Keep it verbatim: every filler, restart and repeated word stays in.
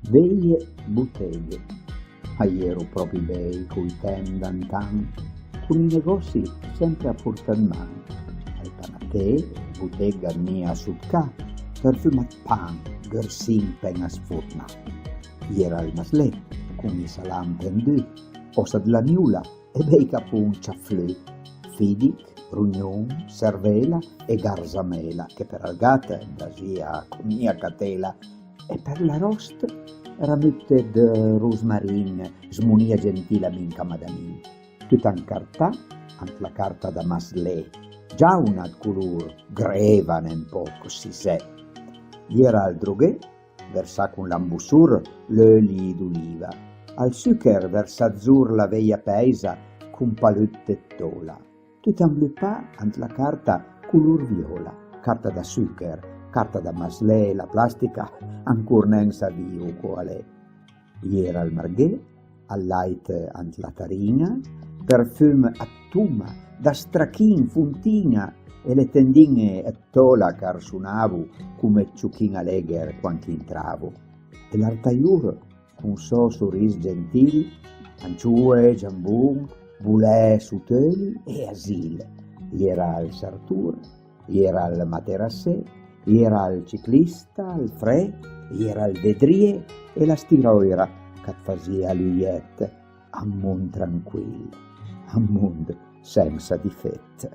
Veje boteghe. A j'ero pròpi bej coj temp d'antan, con ij negòssi sempre a portà 'd man. Ël panaté, botega mia sot ca, përfumà 'd pan, gërsin pen-a sfornà. J'era ël maslé, con ij salam pendù, òssa 'd lagnola e bej capon ciaflù, fìdich, rognon, servela e garzamela, che për ël gat andasìa con mia catela, e për l'aròst ramutte 'd rosmarin, smonìa gentila minca madanin. Tut ancartà ant la carta da maslé, giauna 'd color, greva nen pòch, si sè. J'era ël droghé, versà con l'ambossor l'euli d'oliva, al sucher versà dzor la veja pèisa con palutte 'd tola. Tut anvlopà ant la carta color viòla, carta da sucher, carta da maslé, la plastica ancor nen savìo còla l'é. J'era ël marghé, al làit ant la tarin-a, përfum 'd toma, da strachin, fontin-a, e le tendin-e 'd tola ch'a rosonavo come 'd ciochin alègher quand ch'intravo. E l'artajor, con sò soris gentil, ancioe, giambon, bolè sot euli e asil. J'era ël sartor, j'era ël materassé, j'era ël ciclista, ël fré, j'era ël vedrié e la stiròira ch'at fasìa l'uièt. A 'n mond tranquil, a 'n mond sensa difèt.